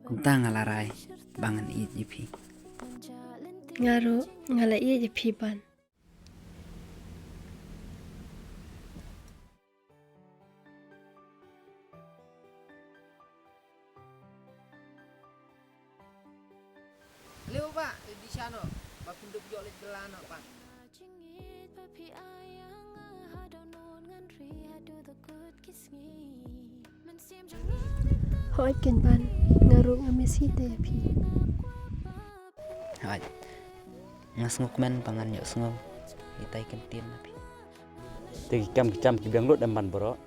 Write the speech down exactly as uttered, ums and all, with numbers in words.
Kumta nga la rai ba ngan ïeit ïa phi. Nga ruh nga la ïeit ïa phi ban. Leo ba, di sha no, ba pyndup ïoh leit bela no ba. Hooid keiñ ban, nga ruh nga mih sih te ïa phi. Hooid. Nga sngewkmen ba ngan ïohsngew ïa itai i kyntien na phi. Te ki kam ki jam ki biang lut em ban baroh.